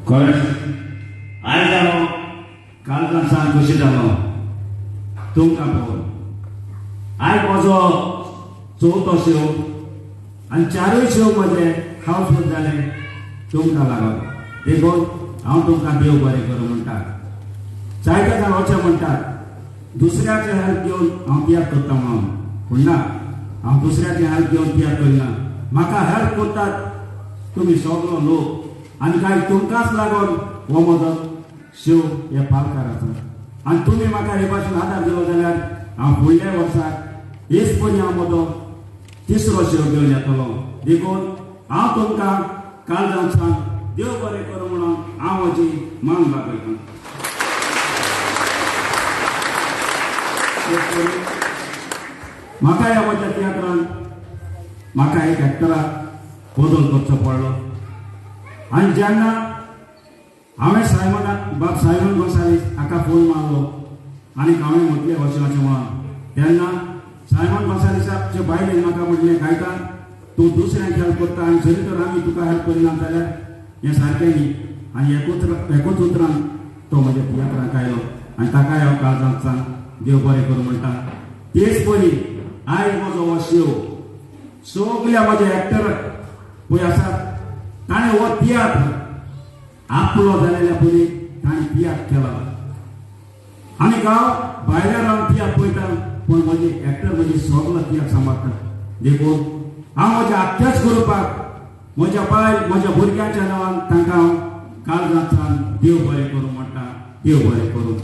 खरेंच आयज हांव काळजान खोशी जालो तुमकां पळोवन. आयज म्हजो चवथो शो आनी चारूय शो म्हजे हाऊसफूल जाले तुमकां लागून. देखून हांव तुमकां देव बरें करूं म्हणटा. जायते जाण अशें म्हणटात दुसऱ्याचे हेल्प घेवन हांव तियात्र करता म्हणून, पूण ना, हांव दुसऱ्याचे हेल्प घेवन तियात्र करिना. म्हाका हेल्प करतात तुमी सगलो लोक आनी कांय तुमकांच लागून हो म्हजो शो हे पालकार आसा. आनी तुमी म्हाका हे भाशेन आदार दिलो जाल्यार हांव फुडल्या वर्साक हेच पयलीं हांव म्हजो तिसरो शो घेवन येतलो. देखून हांव तुमकां काळजांतल्यान देव बरें करूं म्हणून हांव म्हजी मान बागयतां. म्हाका ह्या म्हज्या तियात्रान म्हाका एक एक्टराक बदल करचो पडलो. आनी जेन्ना हांवें सायमनाक बाब सायमन गोसालीस हाका फोन मारलो आनी हांवें म्हटलें अशें अशें म्हणून, तेन्ना सायमन गोसालीसाचे बायलेन म्हाका म्हटलें, गायता तूं दुसऱ्यांक हेल्प करता आनी जरी तर आमी तुका हेल्प करिना जाल्यार हें सारकें न्ही. आनी एकूच उतरान तो म्हज्या तियात्राक आयलो आनी ताकाय हांव काळजांत सांग देव बरें करूं म्हणटा. तेच पयलीं आयज म्हजो हो शो सगल्या म्हजे एक्टर पळय आसात ताणें हो तियात्र आपलो जालेल्या पयलीं ताणें तियात्र केला. आनी गांव भायल्या रावन तियात्र पळयता, पूण म्हजे एक्टर म्हजी सगलो तियात्र सांबाळटा. देखून हांव म्हज्या आख्ख्याच ग्रुपाक म्हज्या बायल म्हज्या भुरग्यांच्या नांवान तांकां हांव काळजांतल्यान देव बरें करूं म्हणटा, देव बरें करूं.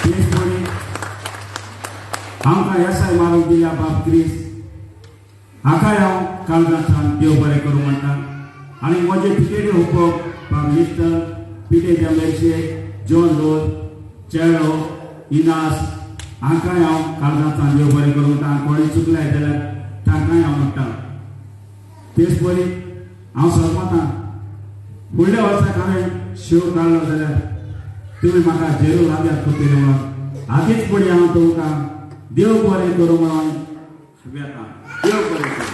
तेच पयलीं आमकां येसाय मारूंक दिल्या बाब क्रिस हाकाय हांव काळजांतल्यान देव बरें करूं म्हणटा. आनी म्हजे टिकेटी हुपक बाब मिस्टर पिटे जमेरशे, जॉन रोज, चेडो, इनास हांकांय हांव काळजांतल्यान देव बरें करूं म्हणटा. आनी कोणें चुकलें जाल्यार तांकांय हांव म्हणटा. तेच पयलीं हांव सरमतां फुडल्या वर्साक हांवें शो काडलो जाल्यार तुमी म्हाका जेरूल आदार करतले म्हणून आदींच फुडें हांव तुमकां देव बरें करूं म्हणून वेता. देव बरें करूं.